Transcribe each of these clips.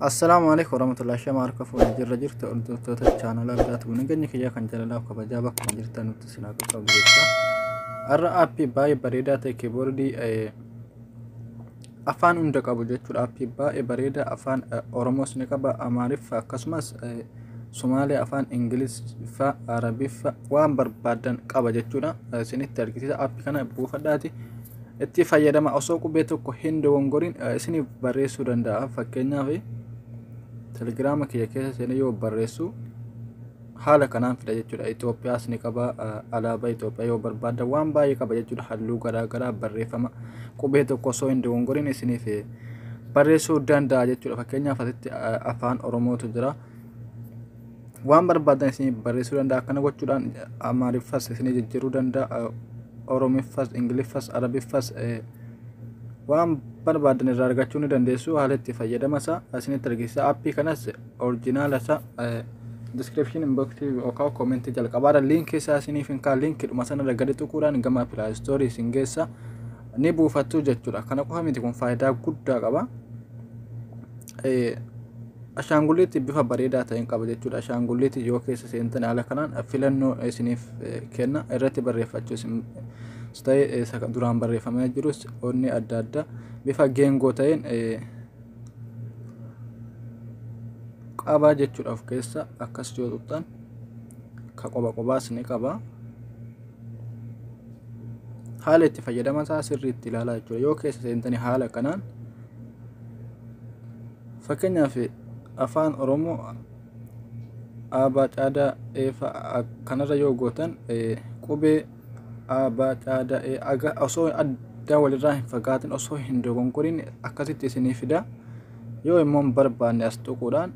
Assalaamu alaikum warahmatullahi shama harka fuune jirra jirtu hordoftoota chaanala Abdaatu nageenya kiyyaa kan jaalalaaf kabajaa bakkuma jirtan nutti sinaa qaqqabu jecha. Har'a aappii baay'ee bareedaa ta'e kiiboordii afaan hunda qabu jechuudha. Aappii baay'ee bareedaa afaan Oromoos ni qaba, Amaariffa akkasumas Sumaalee, afaan Ingiliffa, Arabiffa waan barbaadan qaba jechuudha. Isinitti argisiisa. Aappii kana buufadhaati itti fayyadama. Osoo qubee tokko hin dogongoriin isiniif barreessuu danda'a. Fakkeenyaaf Telegiraama kiyya keessa seenee yoo barreessu haala kanaan fida jechuudha. Itoophiyaas ni qaba, alaabaa Itoophiyaa yoo barbaaddan waan baay'ee qaba jechuudha. Halluu garaa garaa barreeffama qubee tokko osoo hin dogongoriin isiniif barreessuu danda'a jechuudha. Fakkeenyaaf asitti afaan Oromootu jira. Waan barbaadan isiniif barreessuu danda'a. Akkana gochuudhaan Amaariffas isinii jijjiiruu danda'a. Oromiffas, Ingiliffas, Arabiffas waan barbaadan irraa argachuu ni dandeessu. Haala itti fayyadama isaa isinitti argisiisa. Aappii kanas orjinaala isaa description box yookaan comment jalqabaarra liinkii isaa isiniif hin kaa, liinkiidhuma sanarra gadi tuquudhaan gama Play Store isin geessa, ni buufattu jechuudha. Kana qofa miti, kun faayidaa guddaa qaba. Ashaangulliitti bifa bareedaa ta'een qaba jechuudha. Ashaangulliitti yoo keessa seentan haala kanaan filannoo isiniif kenna, irratti barreeffachuu isin ta'e isa duraan barreeffamee jirus onni adda addaa bifa geengoo ta'een qaba jechuudha of keessa. Akkas yoo tuqxan ka qoba qobaas ni qaba. Haala itti fayyadama isaa sirriitti ilaalaa jechuudha. Yoo keessa seentanii haala kanaan fakkeenyaaf afaan Oromoo A B C D E F kanarra yoo gootan qubee A B C D E aga osoo adda walirraa hin fagaatin, osoo hin dogongoriin akkasitti isinii fida. Yoo immoo hin barbaanne as tuquudhaan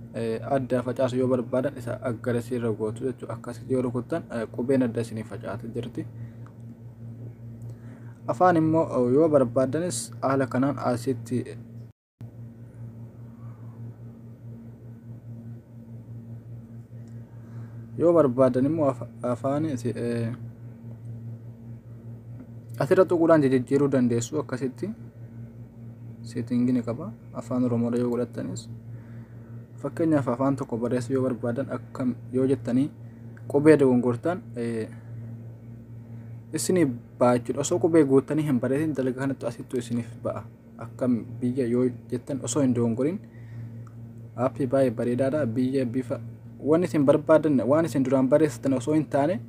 adda facaasu yoo barbaadan isa aggarasiirra gootu jechuudha. Akkasitti yoo rukuttan qubeen adda isinii facaate jirti. Afaan immoo yoo barbaadanis haala kanaan asitti yoo barbaadan immoo afaan asirra tuquudhaan jijjiiruu dandeessu. Akkasitti seetingii ni qaba. Afaan Oromoodha yoo godhattanis, fakkeenyaaf afaan tokko barreessuu yoo barbaadan akkam yoo jettanii qubee dogongortan isiniif ba'a jechuudha. Osoo qubee guuttanii hin barreessin dalagaa kanatti asittu isiniif ba'a. Akkam biyya yoo jettan osoo hin dogongoriin. Aappii baay'ee bareedaadha. Biyya bifa wanni isin barbaadan waan isin duraan barreessitan osoo hin taane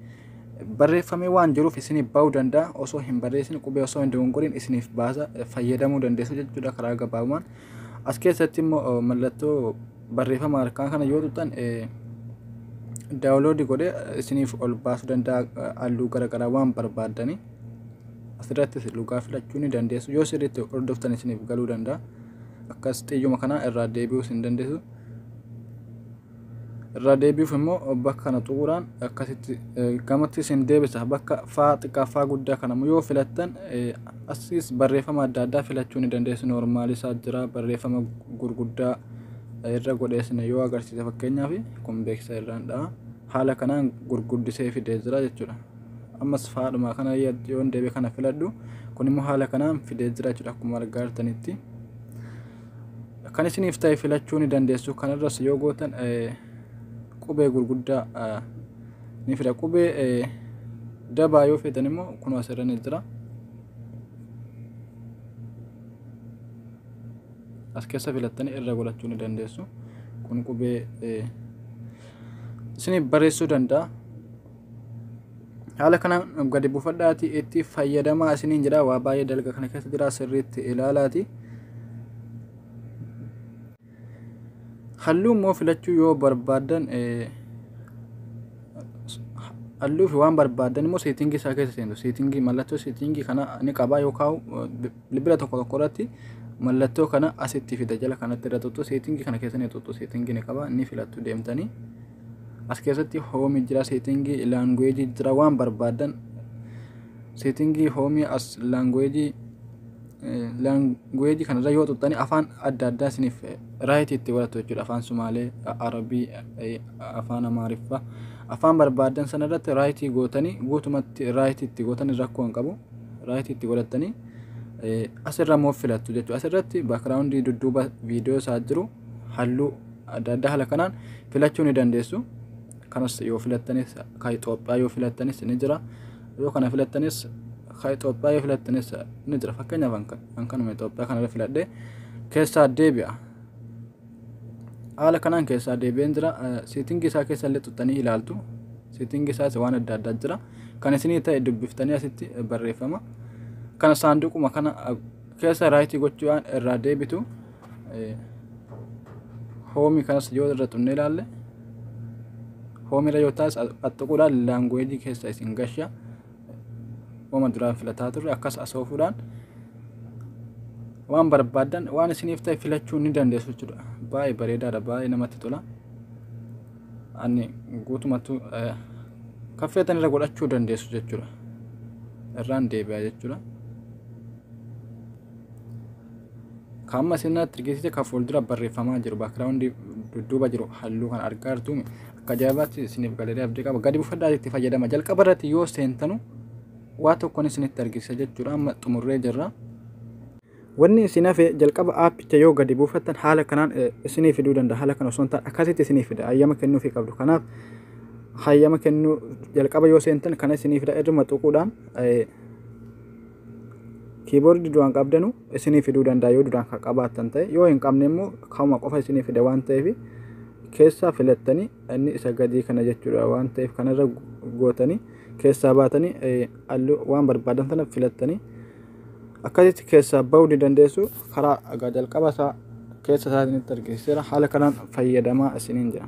barreeffamee waan jiruuf isiniif ba'uu danda'a. Osoo hin barreessin, qubee osoo hin dogongoriin isiniif baasa, fayyadamuu dandeessu jechuudha karaa gabaabumaan. As keessatti immoo mallattoo barreeffama harkaa kana yoo tuqxan download godhee isiniif ol baasuu danda'a, halluu garaagaraa waan barbaaddanii. Asirrattis lugaa filachuu ni dandeessu. Yoo sirriitti hordoftan isiniif galuu danda'a. Akkas xiyyuma kana irraa deebi'uus hin dandeessu. Irraa deebi'uuf immoo bakka kana tuquudhaan akkasitti gamatti isin deebisa. Bakka faa xiqqaa faa guddaa kana yoo filattan asis barreeffama adda addaa filachuu ni dandeessu. Normal isaa jira, barreeffama gurguddaa irra godhee yoo agarsiise, fakkeenyaaf kun beeksisa irraan dha'a. Haala kanaan gurguddisee fidee jira jechuudha. Ammas faadhuma kana yoo deebi'e kana filadhu, kun immoo haala kanaan fidee jira jechuudha akkuma argaa jirtanitti. Kan isiniif ta'e filachuu ni dandeessu. Kanarras yoo gootan qubee gurguddaa ni fida. Qubee dabaa yoo feetan immoo kun asirra ni jira. As keessa filattanii irra godhachuu ni dandeessu. Kun qubee isiniif barreessuu danda'a. Haala kanaan gadi buufadhaati itti fayyadamaa isiniin jedha. Waa baay'ee dalga kana keessa jira, sirriitti ilaalaati. Halluu immoo filachuu yoo barbaadan, halluu fi waan barbaadan immoo seetingii isaa keessa seentu. Seetingii, mallattoo seetingii kana ni qaba yookaan bilbila tokko tokko irratti mallattoo kana asitti fida, jala kanatti irra tuttu, seetingii kana keessa ni tuttu, seetingii ni qaba, ni filattu deemtanii. As keessatti home jira, seetingii, language jira, waan barbaadan seetingii home as language kanarra yoo tuttanii afaan adda addaa isiniif right itti godhatu jechuudha. Afaan Sumaalee, Arabii, afaan Amaariffaa, afaan barbaadan sanarratti right gootanii, guutumatti right itti gootanii rakkoo hin qabu. Right itti godhattanii asirra immoo filattu jechuudha. Asirratti background dudduuba viidiyoo isaa jiru Halluu adda addaa haala kanaan filachuu ni dandeessu. Kanas yoo filattanis, kan Itoophiyaa yoo filattanis ni jira. Yoo kana filattanis, kan Itoophiyaa yoo filattanis ni jira. Fakkeenyaaf an kanuma Itoophiyaa kanarra filadhee keessaa deebi'a. Haala kanaan keessaa deebi'een jira. Setting isaa keessa illee tuttanii ilaaltu. Setting isaas waan adda addaa jira. Kan isinii ta'e dubbiftanii asitti barreeffama. Kana saanduquma kana keessa right gochuudhaan irraa deebitu. Home kanas yoo irra xunnee ilaalle, home irra yoo taas attuquudhaan language keessa isin gasha. Wama duraan filataa turre akkas asoofuudhaan waan barbaaddan, waan isiniif ta'e filachuu ni dandeessu jechuudha. Baay'ee bareedaadha, baay'ee namatti tola. Ani guutummattuu kaffeetan irra godhachuu dandeessu jechuudha. Irraan deebi'a jechuudha. Kan isinatti argisiise kan fuuldura barreeffamaa jiru, background dudduuba jiru, halluu kan argaa jirtu akka ajaa'ibaatti isiniif galeerii abdii qaba. Gadi buufadhaa, itti fayyadama. Jalqaba irratti yoo seentanu waa tokkoon isinitti argisiisa jechuudha. Amma xumurree jirra. Wanni isin hafe, jalqaba aappicha yoo gadi buufattan haala kanaan isinii fiduu danda'a. Haala kana osoo hin taane akkasitti isinii fida. Hayyama kennuufii qabdu. Kanaaf hayyama kennuu jalqaba yoo seentan kana isinii fida. Irruma tuquudhaan keyboard duraan qabdanu isinii fiduu danda'a yoo duraan kan qabaattan ta'e. Yoo hin qabne immoo kanuma qofa isinii fida waan ta'eef, keessaa filattanii inni isa gadii kana jechuudha waan ta'eef, kanarra gootanii keessaa baatanii halluu waan barbaadan sana filattanii akkasitti keessaa bahuu ni dandeessu. Karaa jalqaba isaa keessa isaatiin argisiiseera. Haala kanaan fayyadamaa isiniin jira.